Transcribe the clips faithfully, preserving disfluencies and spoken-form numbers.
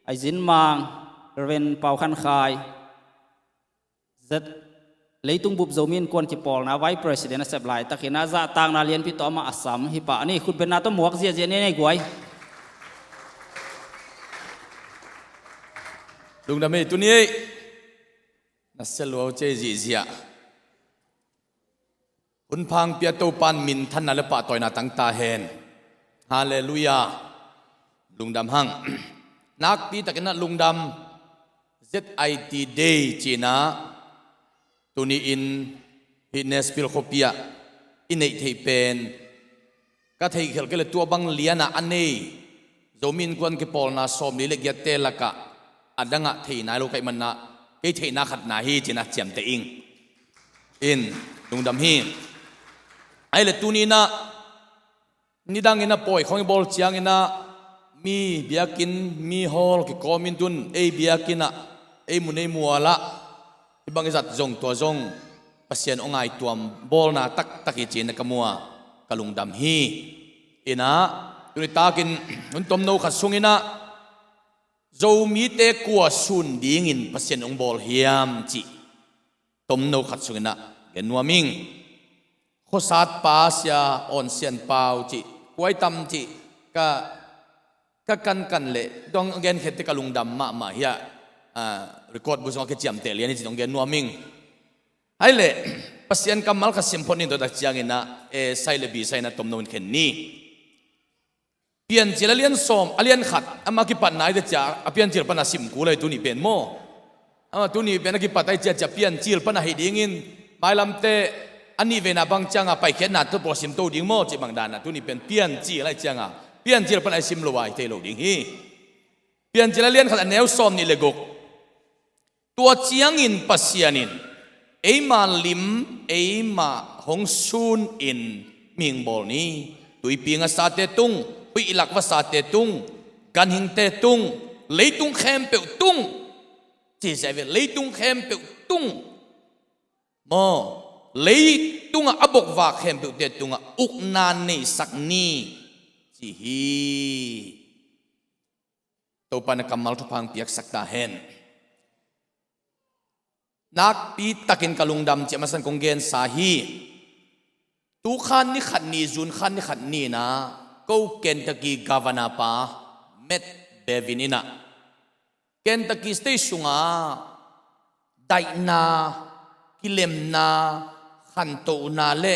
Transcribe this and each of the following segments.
Aizin Mang, Reverend Pau Khan Khai, Zet, Leitung Bup Zomi Innkuan Kipawlna Vice President a sep laitakin a zahtakna lianpi tawh amah a sam hi pah ni. Khutbetna tawh muak ziahziah ni, nei guai. Lungdam ei, tuni ei. Na sia lua uh ci ei zihziah. Hun pha hong pia Topa'n minthanna le pahtawina tang ta hen. Halleluiah. Lungdam hang. Nakpi takin ah lungdam. Z I T Day ci-in ah tuni-in hih Nashville khuapi ah i neih theih pen ka theih khial kei le tua bang lianah a nei Zomi Innkuan Kipawlna sawmli le giatte lakah a dangah thei nai lo ka hih manin ah kei theihna khatna hi ci-in ah ciamteh ing. In, lungdam hi. Ahih leh tuni-in ah nidangin ah pawi khawng i bawl ciangin ah mi biakinn, mi hall kikawmin tun ei biakinn ah, ei mun ei mual ah hih bang i zat zong tua zong Pasian hong ngaihtuam bawlna taktak hi ci-in ah ka mu a ka lungdam hi. In ah tuni takin hun tomno khat sungin ah Zomite kua sun dingin Pasian hong bawl hiam cih tomno khat sungin ah gen nuam ing. Khuasat pa Sia Awn Sian Pau cih, kua i tam cih ka, ka kankan leh dong a genkhiat teh ka lungdam mahmah hi a, ah, record bu sungah kiciamteh lian hi cih dong gen nuam ing. Ahih leh Pasian kammal khat sim phot ning, tua tak ciangin ah A side le B side-in ah tomno in khen ni. Piancil a lian sawm, a lian khat, ama kipatna i cia, a Piancil pana sim kul ahi tuni pen maw. Ama tuni pen a kipat ahi cia cia Piancil pana hi dingin, mailamte a nih veina bang cianga paikhiatna tawh pawl sim to ding maw cih bang dana tuni pen Piancil ahi cianga Piancil pana i sim lo a hi thei lo ding hi. Piancil a lian khat a neu sawm nih le guk. Tua ciangin Pasian in eima lim eima hong sun in mihing bawl ni. Tuipi ngasate tung, huih lak vasate tung, ganhingte tung, leitung khempeuh tung. Ci sia ve, leitung khempeuh tung. Maw, leitungah a bokvak khempeuhte tungah ukna neisak ni. Ci hi. Topa na kammal thupha hong piaksak ta hen. Nakpi takin ka lungdam ciah masan kong gensa hi. Tukhan ni khat ni, June khan ni khat ni-in ah ko Kentucky Governor pa Matt Bevin in ah Kentucky State sungah daihna, kilemna, khantohna le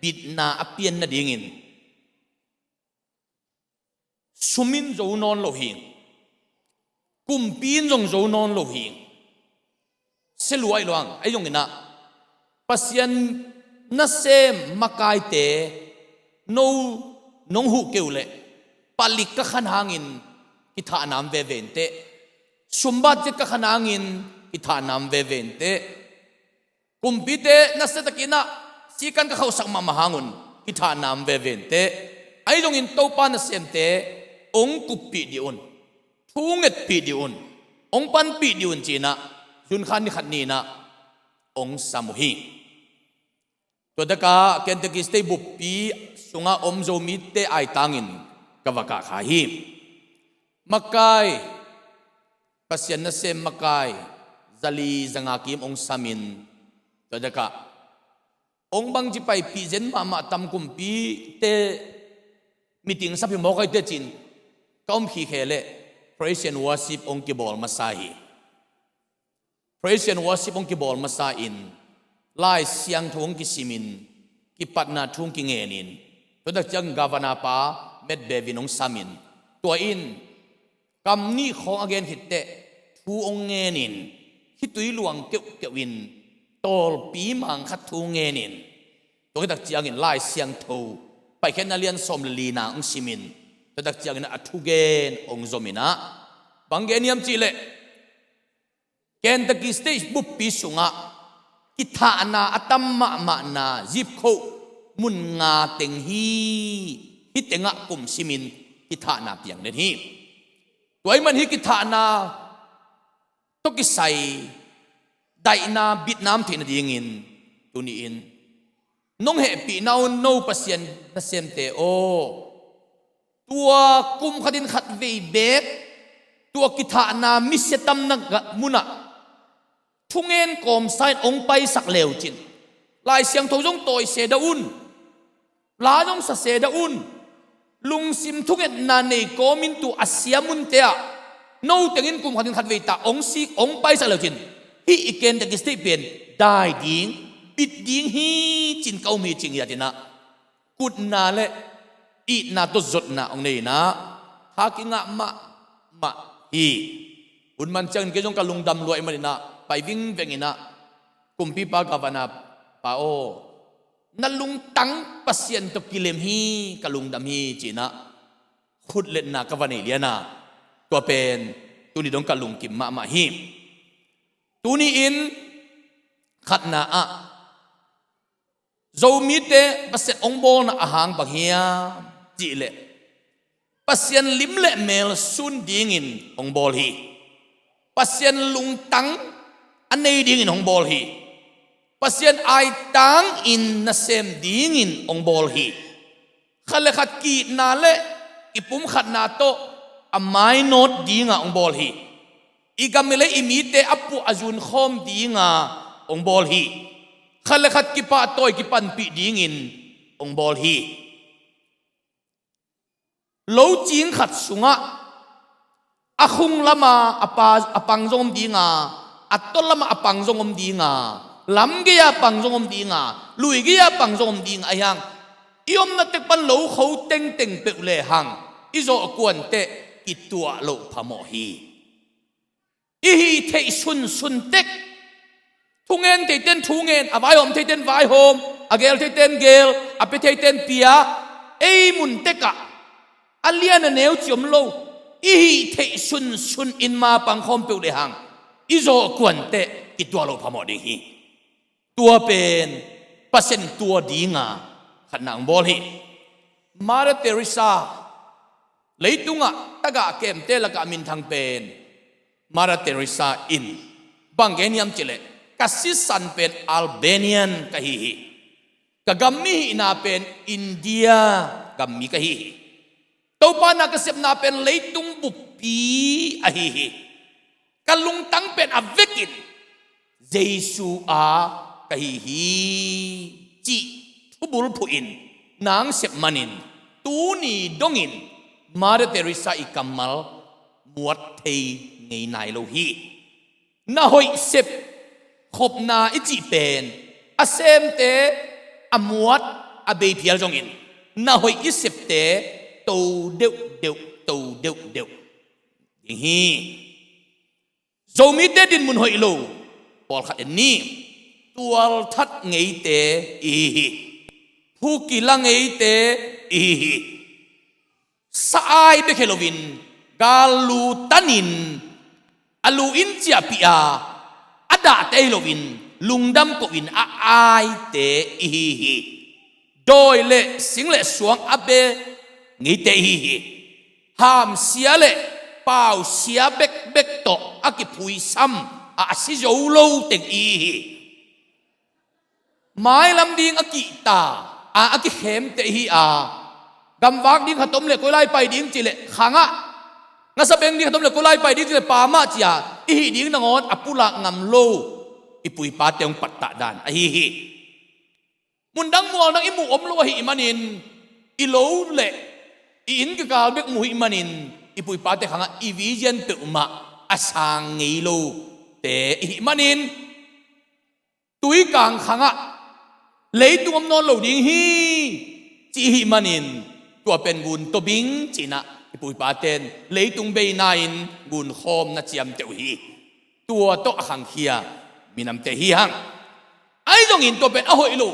bitna a pian nadingin sum in zo nawn lo hi. Kumpi in zong zo nawn lo hi. Sia lua ahi lo hang, ahi zongin ah Pasian nasem makaite no nong huh kei uh leh palik ka khan hangin kithahna om veve inteh. Sumbat zet ka khan hangin kithahna om veve inteh. Kumpite nasia takin ah sikan ka khauhsak mahmah hangun kithahna om veve inteh. Ahi zongin Topa nasemte hong kuppih dih un, thu ngetpih dih un, hong panpih dih un ci-in ah June khan ni khat ni-in ah hong sam uh hi. Tua takah Kentucky State buppi sungah om Zomite aitangin ka va kah kha hi. Makai, Pasian nasem makai zali zanga kim hong samin, tua takah hong bangci paipih zen mahmah tam kumpite meeting sap hi mawk ahi teh ci-in ka om khikhe leh praise and worship hong kibawl masa hi. Praise and worship hong kibawl masa in, Lai Siangtho hong kisimin, kipatna thu hong kingenin, tua tak ciang Governor pa Matt Bevin hong samin, tua in kam nih khawng a gen khit teh thu hong ngenin, khitui luang keuhkeuh in tawlpi mang khat thu hong ngenin, tua khit tak ciangin Lai Siangtho Paikhiatna lian sawm le lina hong simin, tua tak ciangin a thugen hong zomin ah bang gen hiam cih leh Kentucky State buppi sungah kithahna a tam mahmahna zip khoh mun nga teng hi. Hih tengah kum simin kithahna piang den hi. Tua ahih man hih kithahna tawh kisai daihna bitna om theih nadingin tuni-in nong hehpihna un no Pasian nasemte aw, tua kum khatin khat vei beek tua kithahna misia tamna munah thungen kawmsa in hong paisak leucin, Lai Siangtho zong tawi se dah un, la zong sa se dah un, lungsim thungetna nei kawmin tua a sia munte ah no tengin kum khatin khatvei ta hong sik hong paisak leucin, hih i kente kisitih pen dai ding, bit ding hi cin ka um hi cing hi a tinah, kutna le itna tawh zotna hong nei inah tha kingah mahmah hi. Hun man ciangin kei zong ka lungdam lua i maninah pai vingveng inah, kumpipa, governor pa aw, na lungtang Pasian tawh kilem hi, ka lungdam hi cinah khutletna ka va nei liana, tua pen tuni dong ka lungkim mahmah hi. Tuni in khatna ah Zomite Pasian hong bawlna a hang bang hiam cihleh, Pasian lim le mel sun dingin hong bawl hi. Pasian lungtang a nei dingin hong bawl hi. Pasian aitangin nasem dingin hong bawl hi. Khat le khat ki-itna le kipumkhatna tawh a mainawt dinga hong bawl hi. I gam le i mite a puah a zunkhawm dinga hong bawl hi. Khat le khat kipahtawi kipanpih dingin hong bawl hi. Lo cing khat sungah a khung lama a pa, a pang zong om dinga, a tawh lama a pang zong om dinga, lam gei-a pang zong om dinga, lui gei-a pang zong om dinga, a hiang i omna tek pan lo kho tengteng peuh lehang i zawhkuanteh kituah loh phamawh hi. I hih theih sunsun tek, thungen theiten thungen, a vaihawm theiten vaihawm, a gel theiten gel, a pia theiten pia, ei mun tekah a lian a neu ci om lo, i hih theih sunsun in ma pangkhawm peuh lehang i zawhkuanteh kituah loh phamawh ding hi. Tua pen Pasian in tua dinga khatna hong bawl hi. Mother Teresa, leitungah tagah kemte lakah minthang pen Mother Teresa in bang gen hiam cihleh, ka sisan pen Albanian ka hi hi. Ka gam mi hihna pen India gam mi ka hi hi. Topa na ka sepna pen leitung buppi ahi hi. Ka lungtang pen a vekin Jesu a ka hi hi cih thubulphuh in nang sep manin tuni dongin Mother Teresa i kammal muat thei ngei nai lo hi. Na hoih sep khopna i cih pen a semte a muat a beiphial zongin na hoih i septe to deuhdeuh, to deuhdeuh ding hi. Zomite dinmun hoih lo pawlkhat en ni. Tualthat ngeite i hi hi. Phukila ngeite i hi hi. Sa-ai bek hi loin, gal lu tanin a lu in ciahpih a, a dahte hi loin, lungdam kohin a aite i hi hi. Dawi le sing le suang a be ngeite i hi hi. Hamsia le pausia bekbek tawh a kiphuisam a, a si zo lo teng i hi hi. Mailam ding a kihta a, a kikhemte i hi a, gamvak ding khat om le koi lai pai ding cihleh khangah, ngasa beng ding khat om le koi lai pai ding cihleh pamah cia i hih ding nangawn a pulak ngam lo i puipate hong pattah dan ahi hi. Mundang mualnang i muh om lo ahih manin, i lo le i inn kikal bek muh hih manin, i puipate khangah i vision peuhmah a sang ngei lote i hih manin, tuikang khangah leitung om nawn lo ding hi ci i hih manin, tua pen gun tobing cinah i puipate in leitung beina in gunkhawm na ciamteh uh hi. Tua tawh a khangkhia minamte hi hang. Ahi zongin tua pen a hoih lo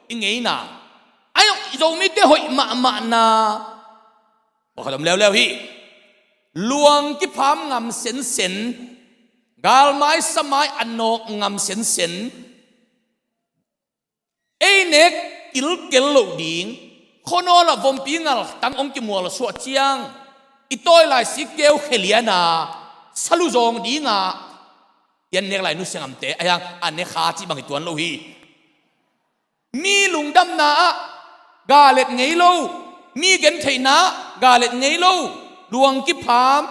i ngeina, ahi zong i Zomite hoih mahmahna pakhat om leuleu hi. Luang kipham ngam sensen, galmai samai a nawk ngam sensen, ei nek kilkel loh ding, khuanawl ah vompi ngaltang hong kimual suah ciang i tawi lai sik keu kheliana salu zawng dinga i an nek lai nusia ngamte a hiang a ne kha cih bang hi tuan lo hi. Mi lungdamna ah galet ngei lo, mi gentheihna ah galet ngei lo, luang kipham,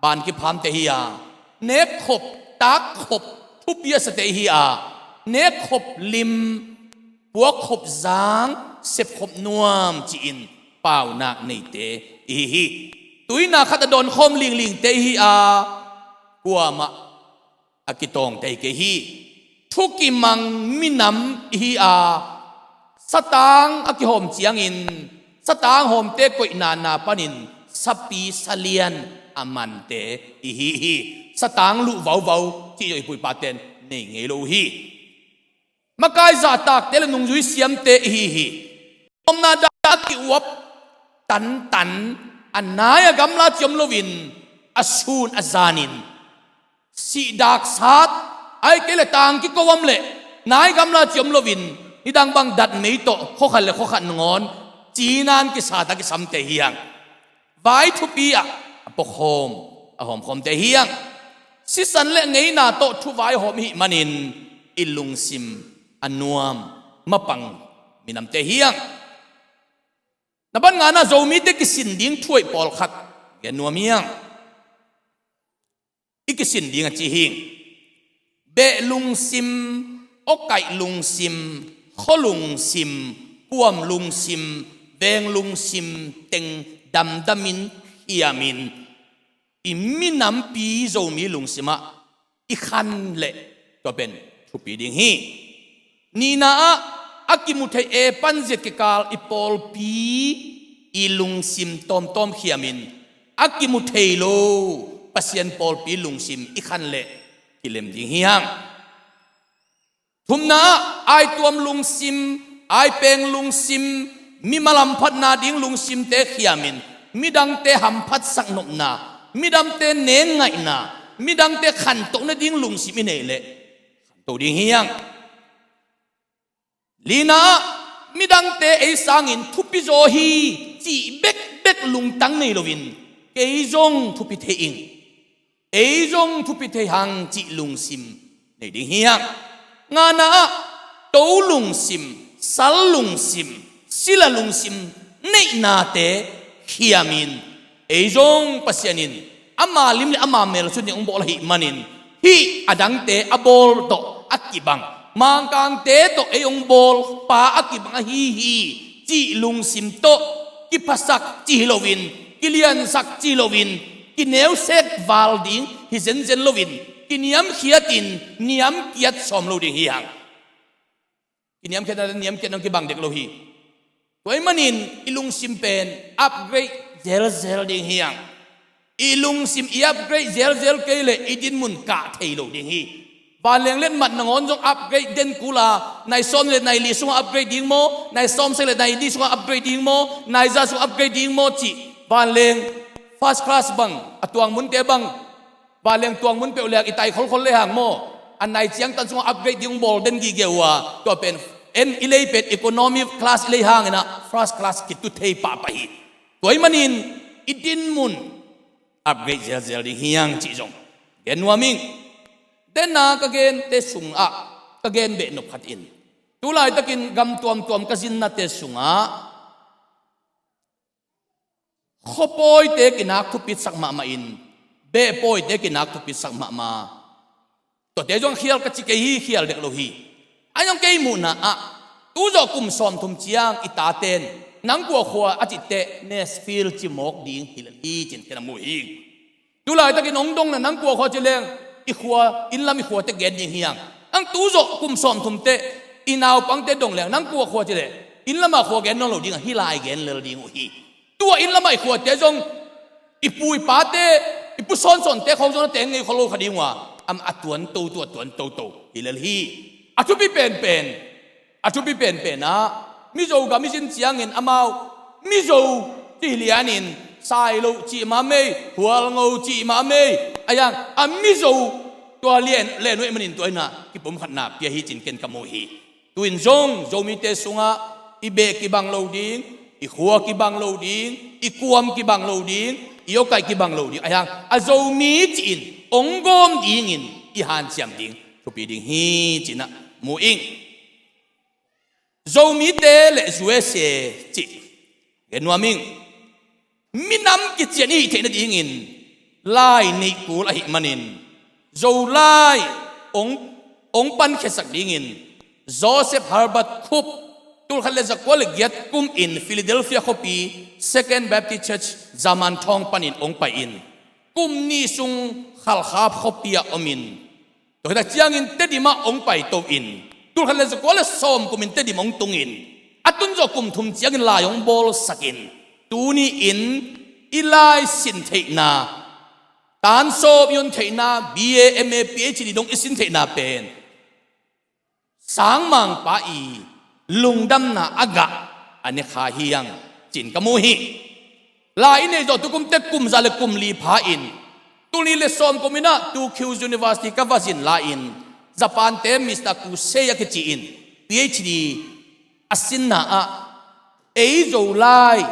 ban kiphamte hi a, nekkhop, takkhop, thupi a sate hi a, nekkhop lim, puakkhop zang, sepkhop nuam ci-in paunak neite i hi hi. Tuina khat a dawnkhawm linglingte i hi a, kuamah a kitawngte hi kei hi. Thukimang minam i hi a, satang a kihawm ciangin satang hawmte koihna na panin sapi salian a mante i hi hi. Satang luh vauvau cih zong i puipaten nei ngei lo uh hi. Makai zahtakte le nungzui siamte i hi hi. Omna dah a ki-uap tantan, a nai a gamla ci om loin a sun a zanin sihdaksat, ai kei le tang kiko om le nai gamla ci om loin nidang bang datmei tawh khuakhat le khuakhat nangawn cinan kisat a kisamte hi hang. Vai thupi ah a pawkhawm, a hawmkhawmte hi hang. Sisan le ngeina tawh thuvai hawm i hih manin i lungsim a nuam, mapang minamte hi hang. Na ban ngana Zomite kisin ding thu hoih pawlkhat gen nuam hi hang. I kisin ding a ci hi. Beh lungsim, awkaih lungsim, khua lungsim, kuam lungsim, veng lungsim teng damdamin, hiamin, i minampi Zomi lungsimah i khan leh tua pen thupi ding hi. Nihna ah a kimu thei e panziat kikal i pawlpi i lungsim tawmtawm khiamin a kimu thei lo Pasian pawlpi lungsim i khan leh kilem ding hi hang. Thumna ah aituam lungsim, aipeng lungsim, mimal hamphatna ding lungsimte khiamin midangte hamphatsak nopna, midangte nengngaihna, midangte khantohna ding lungsim i neih leh khanto ding hi hang. Lina ah midangte ei sangin thupi zaw hi cih bekbek lungtang nei loin kei zong thupi thei ing, ei zong thupi thei hang cih lungsim nei ding hi hang. Ngana ah to lungsim, sal lungsim, sila lungsim neihnate khiamin ei zong Pasian in ama lim le ama mel sung ding hong bawl ahih manin hih a dangte a bawl tawh a kibang, Mangkangte tawh ei hong bawl pa a kibang ahi hi cih lungsim tawh kiphasak ci hi loin, kiliansak ci hi loin, kineusek val ding hi zenzen loin, kiniamkhiatin niamkiat sawm lo ding hi hang. Kiniamkhiatna le niamkhiatna hong kibang dek lo hi. Tua ahih manin i lungsim pen upgrade zelzel ding hi hang. I lungsim i upgrade zelzel kei leh i dinmun kah thei lo ding hi. Vanleng letmat nangawn zong upgrade den kul a, nai sawm le nai li sungah upgrade ding maw, nai sawm sek le nai li sungah upgrade ding maw, nai za sungah upgrade ding maw cih. Vanleng first class bang, a tuang munte bang, vanleng tuang mun peuh leng i tai kholkhol le hang maw, a nai ciangtan sungah upgrade ding bawl den gige uh a, tua pen en i lei pen economy class i lei hangin ah first class kitu thei pahpah hi. Tua ahih manin i dinmun upgrade zelzel ding hi hang cih zong gen nuam ing. Dena ka gente sungah ka gen beh nop khat in, tu laitakin gam tuamtuam ka zinnate sungah khuapawite kinak thupitsak mahmah in, behpawite kinak thupitsak mahmah. Tuate zong khial ka ci kei hi, khial dek lo hi. A zong kei muhna ah tu zawh kum sawmthum ciang i taten nang kua khua a cih teh Nashville ci mawk ding hi lel hi cin ken a mu hi. Tu laitakin hong dongna nang kua khua ci leng i khua, inn lam i khua teh gen ding hi hang. Ang tu zawh kum sawmthum teh i naupangte dong leng nang kua khua ci leh inn lamah khua gen nawn lo ding a, hih lai gen lel ding uh hi. Tua inn lamah i khuate zong i pu i pate, i pu sawnsawnte khawng zong na teng ngei khol lo kha ding uh a, am a tuan toto, a tuan toto hi lel hi. A thupi penpen, a thupi penpen ah Mizo gam i zin ciangin amau Mizo cih lianin Sailo cih mah mei, Hualngo cih mah mei, a yang a Mizo tua lian len uh ahih manin tua in ah kipumkhatna pia hi cin ken ka mu hi. Tu in zong Zomite sungah i beh kibang lo ding, i khua kibang lo ding, i kuam kibang lo ding, i awkaih kibang lo ding, a hiang a Zomi ci-in hong gawm dingin i hanciam ding thupi ding hi cin ah mu ing. Zomite le U S A cih gen nuam ing. Minam kician i hih theih nadingin lai neih kul ahih manin Zolai ong, ong pankhiasak dingin Joseph Herbert Koop, tulkhat le zakua le giat kum in Philadelphia khuapi Second Baptist Church German thawng panin ong pai in kum nih sung Khalkhap khuapi ah om in, tua hi tak ciangin Tedim ah ong paito in, tulkhat le zakua le sawm kum in Tedim ong tung in, a tun zawh kum thum ciangin lai ong bawlsak in, tuni in i lai sin theihna, tan sawm i on theihna, B A, M A, P H D dong i sin theihna pen Sangmangpa i lungdamna a gah a ne kha hi hang, ci-in ka mu hi. Lai i neih zawh tu kum teh kum za le kum li pha in, tul nih le sawm kum in ah Tokyo University ka va zin lai-in Japan-te Mister Kusei a kici in P H D a sinna ah ei Zolai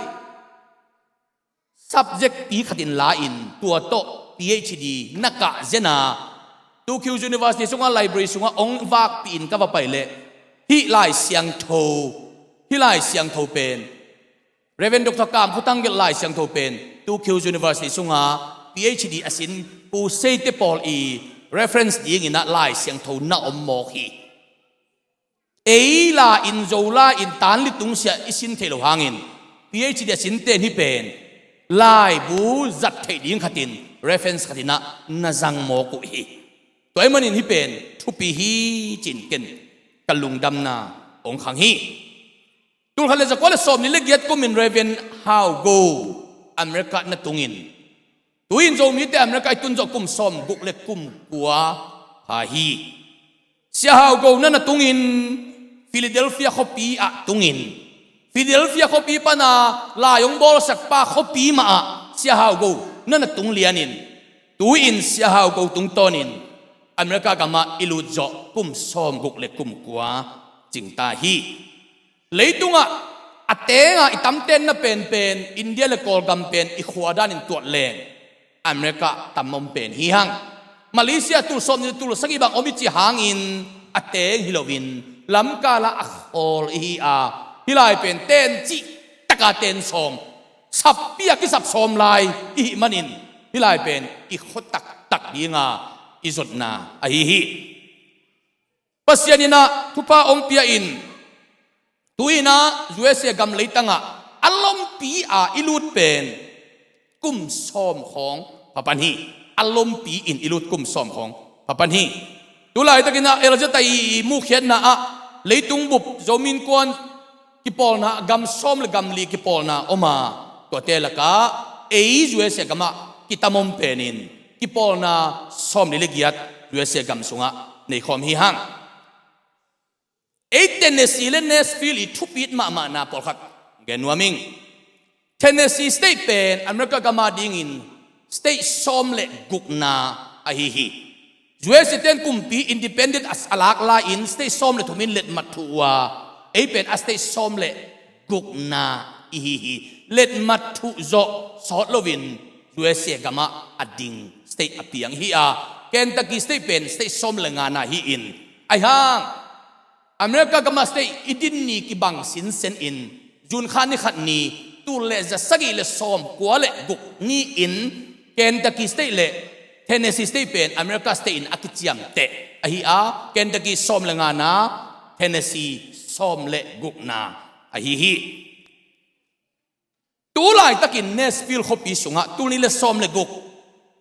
subject pi khat in la-in tua tawh P H D na kah zen a, Tokyo University sungah library sungah ong vakpih in ka va pai leh hih Lai Siangtho, hih Lai Siangtho pen Reverend Doctor Kam Khua Thang Gelh Lai Siangtho pen Tokyo University sungah P H D a sin Kusei-te pawl i reference dingin ah Lai Siangtho na om mawk hi. Ei la-in Zolai in tan li tungsiah i sin theih loh hangin P H D a sin ten hih pen laibu zat theih ding khatin reference khatin ah na zang mawk uh hi. Tua ahih manin hih pen thupi hi, ci-in ken ka lungdamna ong khang hi. Tulkhat le zakua le sawm nih le giat kum in Reverend Hau Go America na tung in, tu-in Zomite America i tun zawh kum sawm guk le kum kua pha hi. Sia Hau Go na na tung in Philadelphia khuapi ah tung in, Philadelphia khuapi pan a lai ong bawlsak pa khuapi mah ah Sia Hau Go na na tung lian in, tu-in Sia Hau Go tungtawn in America gam ah i lut zawh kum sawm guk le kum kua cing ta hi. Leitungah a teng a i tam tenna penpen India le Kawlgam pen i khua danin tuat leng America tam om pen hi hang. Malaysia tul sawm nih le tul sagih bang om i cih hangin a teng hi loin lamkal ah a khawl i hi a, hih lai pen ten cih tak a ten sawm, sappi a kisap sawm lai i hih manin hih lai pen i khua taktak ding a i zotna ahi hi. Pasian in ah thupha ong pia in, tu-in ah U S A gam leitang ah a lompi a i lut pen kum sawm khawng pha pan hi. A lompi in i lut kum sawm khawng pha pan hi. Tu laitakin ah L Z I i mukhiatna ah leitung bup Zomi Innkuan kipawlna, gam sawm le gam li kipawlna om a, tuate lakah ei U S A gam ah kitam om pen in kipawlna sawm li le giat U S A gam sungah nei khawm hi hang. Ei Tennessee le Nashville i thupit mahmahna pawlkhat gen nuam ing. Tennessee State pen America gam a dingin state sawm le gukna ahi hi. U S A ten kumpi independent a, a lak lai-in state sawm le thum in letmat thuh uh a, ei pen a state sawm le gukna i hi hi. Letmat thuh zawh sawt loin U S A gam ah a ding state a piang hi a, Kentucky State pen state sawm le ngana hi-in, ahi hang America gam ah state i din ni kibang sinsen in, June kha ni khat ni, tul le za sagih le sawm kua le guk ni-in Kentucky State le Tennessee State pen America state in a kiciamteh ahi a, Kentucky sawm le ngana, Tennessee sawm le gukna ahi hi. Tu laitakin Nashville khuapi sungah tul nih le sawm le guk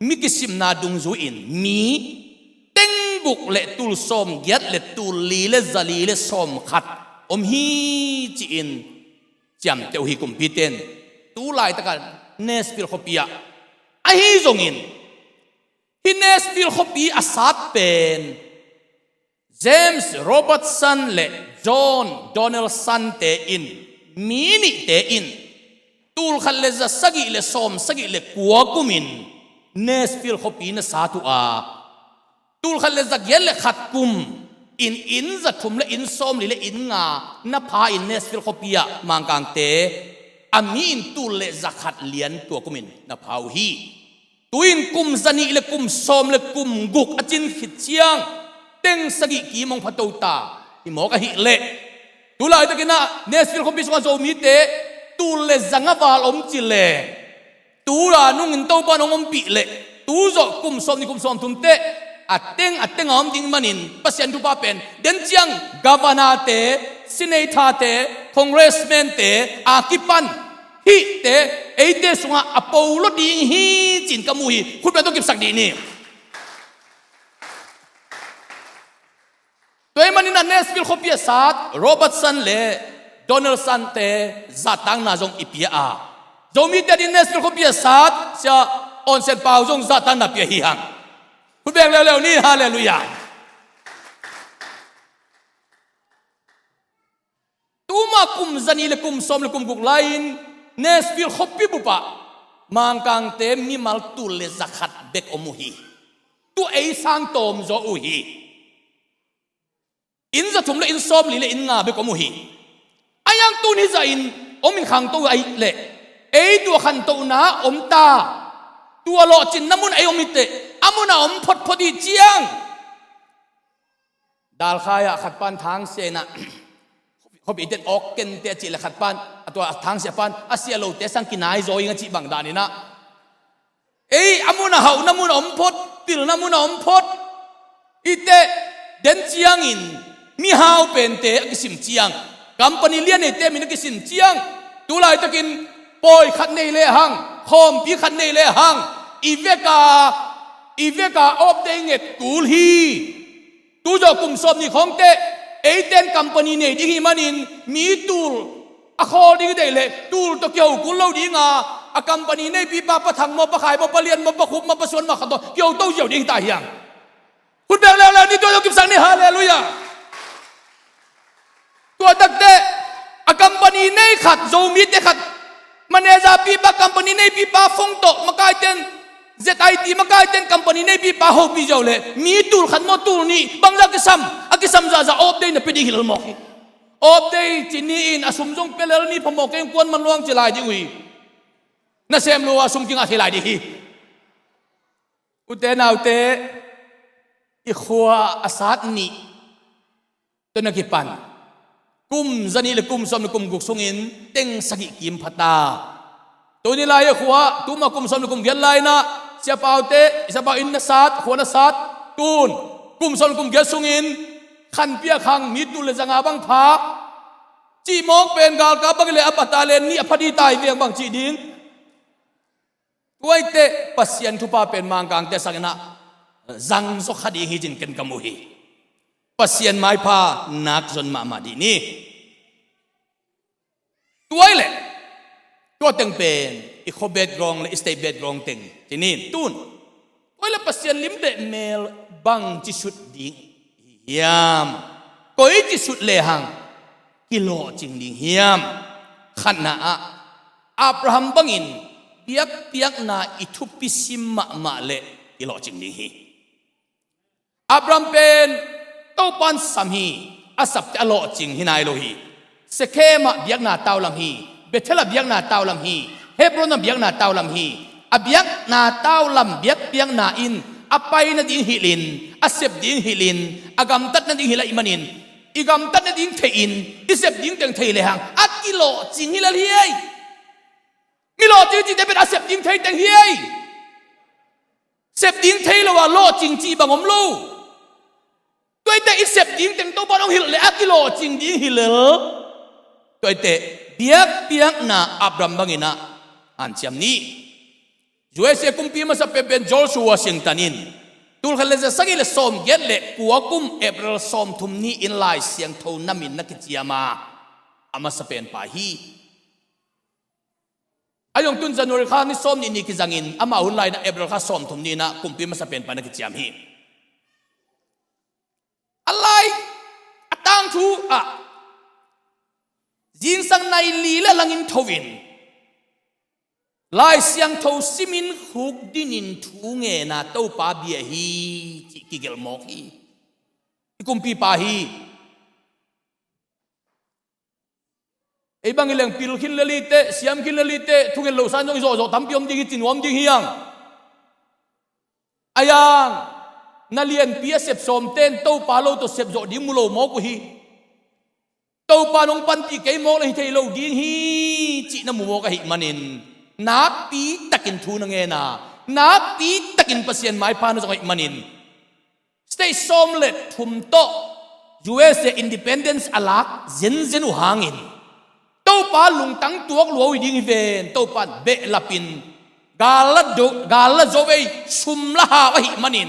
mi kisimna dungzui-in mi teng guk le tul sawm giat le tul li le za li le sawm khat om hi, ci-in ciamteh uh hi kumpite in. Tu laitaka Nashville khuapi ah ahi zongin hih Nashville khuapi a sat pen James Robertson le John Donaldson-te in, mi nihte in tul khat le za sagih le sawm sagih le kua kumin Nashville khuapi na sat uh a, tul khat le za giat le khat kum in inn za thum le inn sawm li le inn nga na pha in Nashville khuapi ah Mangkangte a mi in tul le za khat lian tua kumin na pha uh hi. Tu-in kum za nih le kum sawm le kum guk a cin khit ciang teng sagih kim hong pha to ta hi mawk ahih leh, tu laitakin ah Nashville khuapi sungah Zomite tul le za nga val om ci leng, tu la nungin Topa in hong ompih leh Tu zawh kum sawm nih kum sawm thum teh a teng a teng a om ding manin Pasian thupha pen den ciang governor-te, senator-te, congressman-te a kipan hihte eite sungah a po lo ding hi ci-in ka mu hi. Khutbeng tawh kipsak dih ni. Tua ahih manin a Nashville khuapi a sat Robertson le Donaldson-te zahtakna zong i pia a, Zomite adingin Nashville khuapi a sat Sia Awn Sian Pau zong zahtakna pia hi hang. Khutbeng leuleu ni, halleluiah. Tuma kum zanih le kum sawm le kum guk lai-in Nashville khuapi bup ah Mangkangte mimal tul le zakhat bek om uh hi. Tu ei sang tawm zaw uh hi. Inn zathum le inn sawmli le inn nga bek om uh hi. A hiang tun hih zahin om in khangto uh ahih leh ei tua khantohna om ta. Tua lawhcinna mun a ei om hi teh a mun a om photphot hi ciang, dalkhai ah khat pan thangsia in ah, khuapi ten awk kente a cih le khat pan a tua thangsia pan a sia lote sang kinai zaw ing a cih bang danin ah, ei a mun a hauhna mun a om phot, pilna mun a om phot. Hih teh den ciangin mihau pente a kisim ciang, company lian neite min a kisim ciang, tu laitakin pawi khat nei lehang, khawmpi khat nei lehang, i veka, i veka off day nget kul hi. Tu zawh kum sawm nih khawng teh eiten company nei ding hi manin mi tul a khawl ding i deih leh tul tawh kiho kul lo ding a, a company neipipa Pa Thang maw, Pa Khai maw, Pa Lian maw, Pa Khup maw, Pa Suan maw khat tawh kiho to ziau ding hi ta hiang. Khutbeng leuleu ni, tua tawh kipsak ni, halleluiah. Tua tak teh a company nei khat, Zomite khat, manager pipa, company neipipa phone tawh makaiten, Z I T makaiten company neipipa hopih ziau leh mi tul khat maw tul nih bangzah kisam, a kisam zahzah off day na pia ding hi lel mawk hi. Off day ci ni in a sum zong pia lel ni, phamawh kei ung, kuaman luang ci lai ding uh hi. Nasem lua sum kingah thei lai ding hi. Ute naute, i khua a sat nih tawh na kipan kum zanih le kum sawm le kum guk sungin teng sagih kim pha ta. Tuni lai a khua tuma kum sawm le kum giat lai-in ah Sia Paute, Sia Pau inn na sat, khua na sat, tun kum sawm le kum giat sungin khanpiak hang mi tul le zanga bang pha. Cihmawk pen galkap bang le a pata le nih a pha dih tai veng bang cih ding. Tua hi teh Pasian thupha pen Mangkangte sangin ah zangzaw kha ding hi ci-in ken ka mu hi. Pasian maipha nak zon mahmah dih ni. Tua hi leh tua teng pen i khua background le i state background teng ci ni. Tun tua hi leh Pasian lim le mel bangci sut ding hiam? Koici sut lehang kilawhcing ding hiam? Khatna ah Abraham bangin biakpiakna i thupi sim mahmah leh kilawhcing ding hi. Abraham pen Topan sam hi. A sapte a lawhcing hi nai lo hi. Sekhem ah biakna taulam hi. Bethel ah biakna taulam hi. Hebron ah biakna taulam hi. A biakna taulam biakpiakna in a pai nading hilhin, a sep ding hilhin, a gamtat nading hilh ahih manin i gamtat nading theihin i sep ding teng thei lehang a kilawhcing hi lel hi ei. Mi lawhcing cihte pen a sep ding thei teng hi ei. Sep ding thei lo a lawhcing cih bang om lo. Tua hi teh i sep ding teng Topan hong hilh leh a kilawhcing ding hi lel. Tua hi teh biakpiakna Abraham bangin ah hanciam ni. U S A kumpi masa penpen George Washington in tul khat le za sagih le sawm giat le kua kum April sawm thum ni-in Lai Siangtho namin na kiciam a, a masa penpa hi. A zong tun January kha ni sawm nih ni kizangin amah hun lai-in ah April kha sawm thum ni-in ah kumpi masa penpa na kiciam hi. A lai a tangthu ah zingsang nai li le langin tho-in Lai Siangtho simin khukdinin thu ngen a Topa bia hi cih kigelh mawk hi. I kumpipa hi. Ei bang hi leng pil khin lel hi teh, siam khin lel hi teh, thungen lo san zong i zawhzawh tampi om ding hi, ci nuam ding hi hang. A yang na lianpi a sep sawmte in Topa lo tawh sep zawh ding mu lo mawk uh hi. Topa nong panpih kei mawk le hi thei lo ding hi cih na mu mawk ahih manin nakpi takin thu na ngen a, nakpi takin Pasian maipha na zong ahih manin, state sawm le thum tawh U S A independence a lak zenzen uh hangin, Topa lungtang tuak lua uh hi ding hi ven. Topa in behlapin gal la do, gal la zo vei, sum la hau ahih manin,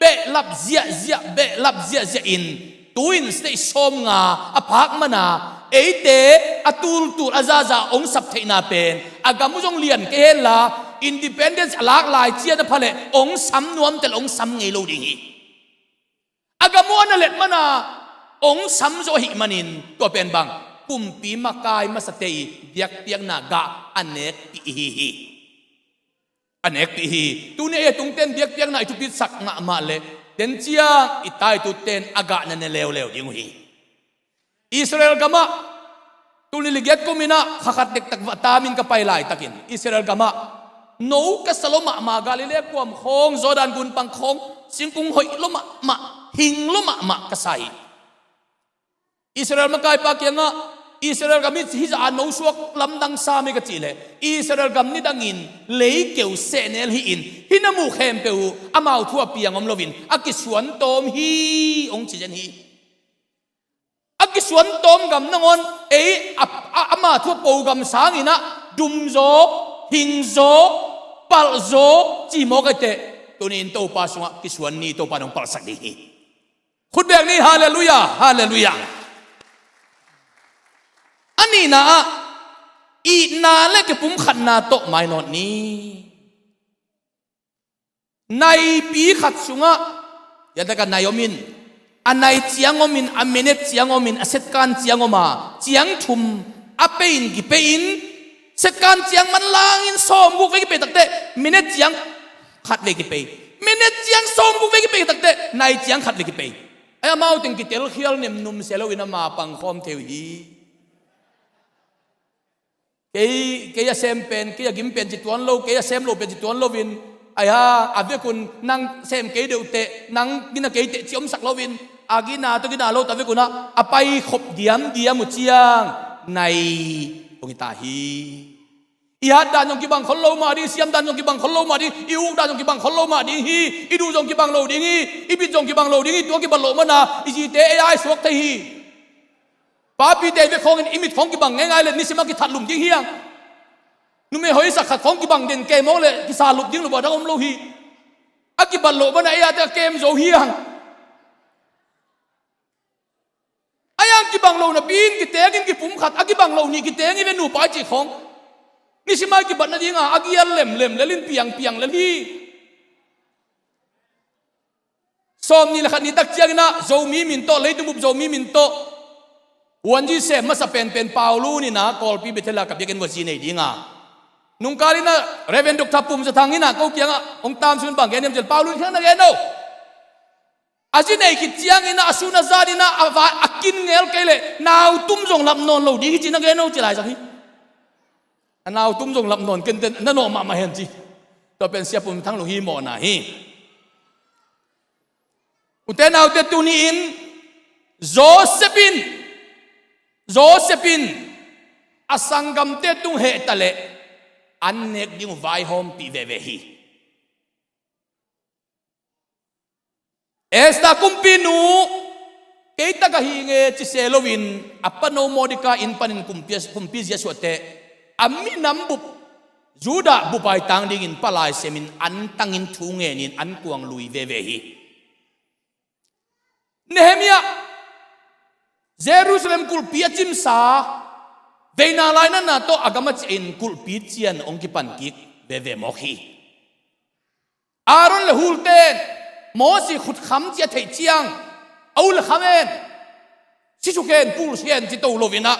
behlap ziahziah, behlap ziahziah in, tu-in state sawmnga a phak mana, eite a tultul a zaza hong sap theihna pen, a gam uh zong lian kei henla, independence a lak lai ciat a pha leh hong sam nuam tel, hong sam ngei lo ding hi. A gam uh a na let mana hong sam zo ahih manin, tua pen bang, kumpi makai masate i biakpiakna gah a nekpih ihi hi. A nekpih hi. Tuni a tungten biakpiakna i thupitsak mahmah leh, den ciang i taituten a gah na ne leuleu ding uh hi. Israel gamah, tul nih le giat kumin ah kha khat dektak va tamin ka pai laitakin, Israel gamah no ka sa lo mahmah, Galilee kuam khawng, Jordan gun pang khawng, singkung hoih lo mahmah, hing lo mahmah ka sa hi. Israel makaipa kiangah, Israel gam hi, hih zah a no suak lamdang sam hi ka cih leh, Israel gam nidangin leikeu sehnel hi-in, hih na muh khempeuh uh amau thu a piang om loin a kisuan tawm hi, hong ci zen hi. A kisuan tawm gam nangawn, ei, a, a, ama thu a po gam sangin ah, dumzaw, hingzaw, palhzaw, ci mawk ahih teh, tuni-in Topa sungah kisuan ni, Topa in hong palhsak ding hi. Khut beng ni, halleluiah, halleluiah. A nihna ah, itna le kipumkhatna tawh mainawt ni. Naipi khat sungah, ya taka nai om in, a nai ciang om in, a minute ciang om in, a second ciang om a, ciang thum a pei in, kipei in, second ciang manlangin sawmguk vei kipei takteh, minute ciang khat vei kipei. Minute ciang sawmguk vei kipei takteh, nai ciang khat vei kipei. Ai, amau teng kitelkhial nemnum se loin ama pangkhawm thei uh hi. Kei, kei a sem pen, kei a gim pen ci tuan lo, kei a sem lo pen ci tuan loin, ai ha, a vekun nang sem kei deuh teh, nang gina kei teh ci omsak loin, a gina tawh gina lo ta vekun ah, a paikhop diamdiam uh ciang, nai hong hi ta hi. I hat dan zong kibang khol lo mah ding, siam dan zong kibang khol lo mah ding, i uk dan zong kibang khol lo mah ding hi, i duh zong kibang lo ding hi, i bit zong kibang lo ding hi, tua kibat loh mana, i zite ei a i suak thei hi. Papite vek khawngin i mit khawng kibang ngeingai le nisim a kithat lum ding hi hang. Numei hoisak khat khawng kibang den kei mawk le kisa lup ding lo, a dang om lo hi. A kibat loh bana ei a te a kem zo hi hang. A yang kibang lo napi-in kiteng in kipum khat, a kibang lo nih kiteng in ve nupa i cih khawng. Nisim a i kibat nadinga a gial lemlem lel in piangpiang lel hi. Sawmnih le khat ni tak ciangin ah Zomi min tawh, leitung bup Zomi min tawh, huanzi sem masa penpen Paulu nina Kawlpi Bethel a ka biakinn huanzi nei dinga, nungkal in ah Reverend Doctor Pum Za Thang in ah ko kiangah hong tamsung in bang gen hiam cih leh, Paulu in khang na gen o. A zi nei khit ciangin ah a sun a zan in ah a va a kin ngel kei leh nautum zong lap nawn lo ding hi ci na gen o ci lai zang hi. A nautum zong lap nawn kei in teh na nawh mahmah hen ci. Tua pen Sia Pum Thang Lung hi mawhna hi. Ute naute, tuni-in Joseph in, Joseph in a sanggamte tung heh ta leh an nek ding uh vaihawmpih veve hi. Esther kumpinu kei tak ahi nge ci se loin a pano Mordecai inn panin kumpi, kumpi zia suah teh a minam bup Judah bup a i tang dingin palai semin an tangin thu ngenin an kuang lui veve hi. Nehemiah Jerusalem kulhpi a cimsa veina lainatna tawh a gam a ciahin kulhpi cian hong kipan kik veve mawk hi. Aaron le Hur ten Mosi khutkham ci a theih ciang, a u le kham en, sisuk en, pulsi en ci to loin ah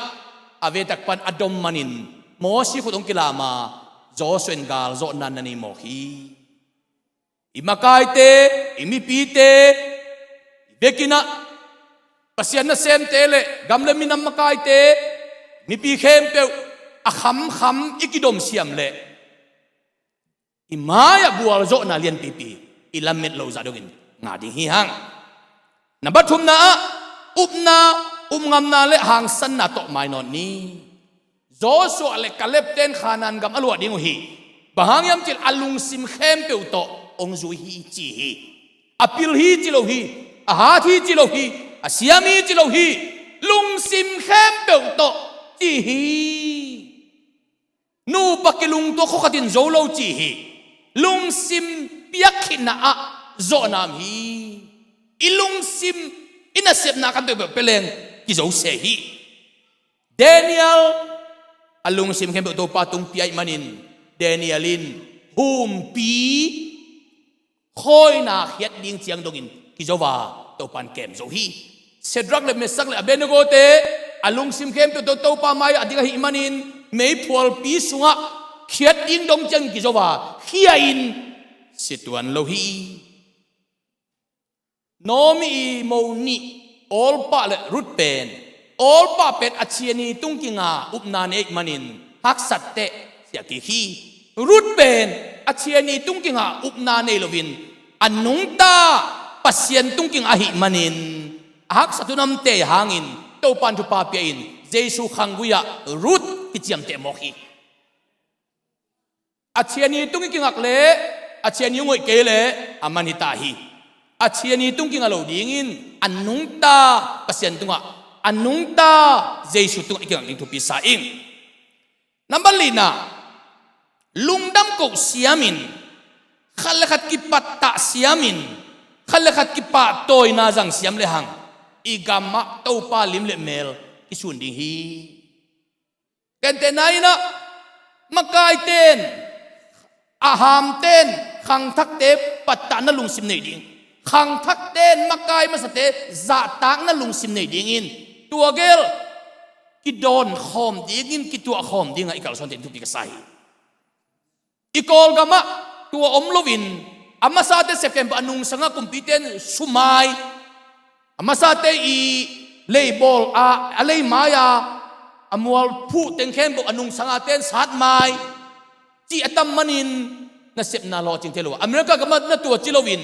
a vetak pan a dom manin Mosi khut hong kilam a, Joshua in galzawhna na nei mawk hi. I makaite, i mipite, i vekin ah Pasian nasemte le gam le minam makaite, mipi khempeuh a khamkham i kidom siam leh i mai-ah gualzawhna lianpipi i lamet loh zah dongin ngah ding hi hang. Na pathumna ah upna, upngamna le hangsanna tawh mainawt ni. Joshua le Caleb ten Kanaan gam a luah ding uh hi. Bang hang hiam cih leh a lungsim khempeuh tawh hong zui hi ci hi. A pil hi ci lo hi. A hat hi ci lo hi. A siam hi ci lo hi. Lungsim khempeuh tawh ci hi. Nupa kilungtuak khua khat in zo lo ci hi. Lungsim piakkhitna ah zawhnam hi. I lungsim, i nasepna kan peuhpeuh pia leng kizo se hi. Daniel a lungsim khempeuh Topa tung pia ahih manin Daniel in humpi khawina khiat ding ciang dongin kizo a Topa in kem zo hi. Shadrach le Meshach le Abednego te a lungsim khempeuh tawh Topa mai-ah a ding ahih manin meiphualpi sungah khiat ding dong ciangin kizo a khia in si tuan lo hi. Naomi i mo nih Orpah le Ruth pen, Orpah pen a ciani tungkinga upna nei ahih manin haksat teh siakik hi. Ruth pen a ciani tungkinga upna nei loin a nungta Pasian tungking ahih manin a haksat hun a om tei hangin Topa in thupha pia in Jesu khanggui-ah Ruth kiciamteh mawk hi. A ciani tung i kingak leh a ciani hong hoih kei leh a man hi ta hi. A ciani tung kinga lo dingin a nungta Pasian tungah, a nungta Jesu tungah i kingak ding thupi sa ing. Nambat lina, lungdam koh siamin, khat le khat kipattah siamin, khat le khat kipahtawina zang siam lehang i gamah Topa lim le mel kisun ding hi. Gentehna in ah, makaiten, a hamten khangthakte pattahna lungsim nei ding, khangthakten makai masate zahtakna lungsim nei dingin tua gel kidawn khawm dingin, kituah khawm dingah i kalsuante in thupi ka sa hi. I Kawlgamah tua om loin a masate sepkhempeuh a nungsanga kumpite in sumai, a masate i leibawl a, a leimai a, a mualphuh teng khempeuh a nungsangate in satmai cih a tam manin nasepna lawhcing thei lo a, America gamah na tua ci loin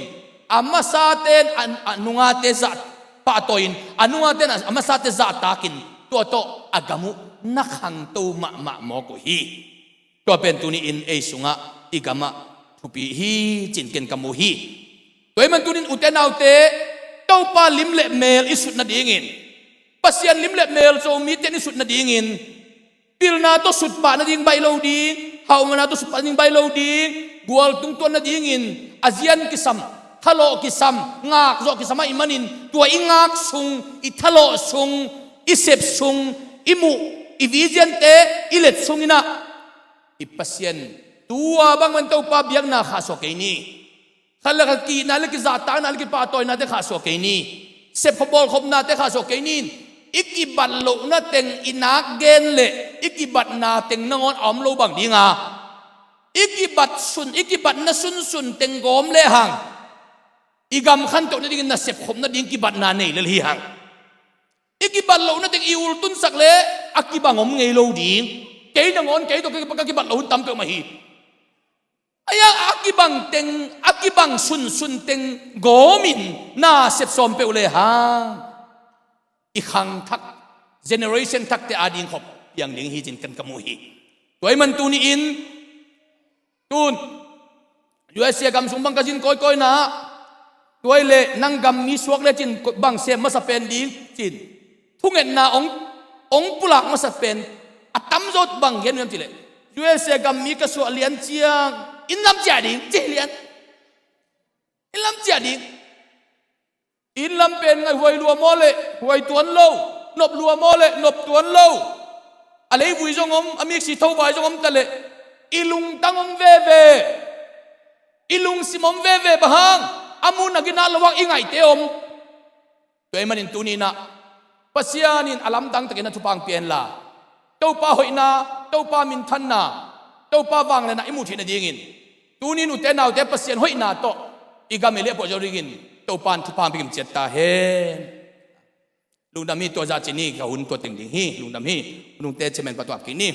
a masate in a, a nungate zah pahtawi in, a nungate in a masate zahtakin tua tawh a gam uh na khangto mahmah mawk uh hi. Tua pen tuni-in ei sungah i gamah thupi hi ci-in ken ka mu hi. Tua ahih man tuni-in ute naute, Topa lim le mel i sut nadingin, Pasian lim le mel Zomite in i sut nadingin, pilna tawh sutpah nading baih lo ding, hauhmana tawh sutpah nading baih lo ding, gualtung tuan nadingin a zian kisam, thalawh kisam, ngakzawh kisam ahih manin tua i ngak sung, i thalawh sung, i sep sung, i muh, i vision-te i let sungin ah i Pasian tua bangmah in Topa biakna khahsuah kei ni. Khat le khat ki-itna le kizahtakna le kipahtawinate khahsuah kei ni. Sepkhop bawlkhopnate khahsuah kei ni. I kibat lohna teng i nak gen le i kibatna teng nangawn a om lo bang dinga, i kibat sun, i kibatna sunsun teng gawm lehang i gam khantoh nadingin na sepkhop nading kibatna nei lel hi hang. I kibat lohna teng i ultunsak le a kibang om ngei lo ding. Kei nangawn kei tawh ka kibat lo hun tam peuhmah hi. Ahi hang a kibang teng, a kibang sunsun teng gawmin na sep sawm peuh lehang i khangthak, generation thakte ading khop piang ding hi ci-in kan ka mu hi. Tua ahih man tuni-in tun U S A gam sung bang ka zin kawikawina, tua ahih leh nang gam mi suak lecin bang sem masa pen ding ci-in thungetna hong, hong pulak masa pen a tamzaw bang gen hiam cih leh, U S A gam mi ka suah lian ciang inn lam ciah ding ci lian. Inn lam ciah ding. Inn lam pen ngaih huai lua maw leh huai tuan lo, nop lua maw leh nop tuan lo. A leivui zong om, a miksi thovai zong om ta leh i lungtang om veve, i lungsim om veve. Bang hang? A mun a ginat lo hang i ngaihte om. Tua ahih manin tuni-in ah Pasian in a lamdang takin a thupha hong pia hen la, Topa hoihna, Topa minthanna, Topa vangliatna i muh theih nadingin tuni-in ute naute Pasian hoihna tawh i gam i leh a puah zo dingin Topa in thupha hong pia kim ciat ta hen. Lungdam hi. Tua zah ci ni, ka hun tua teng ding hi. Lungdam hi. Hunte chairman patuak kik ni.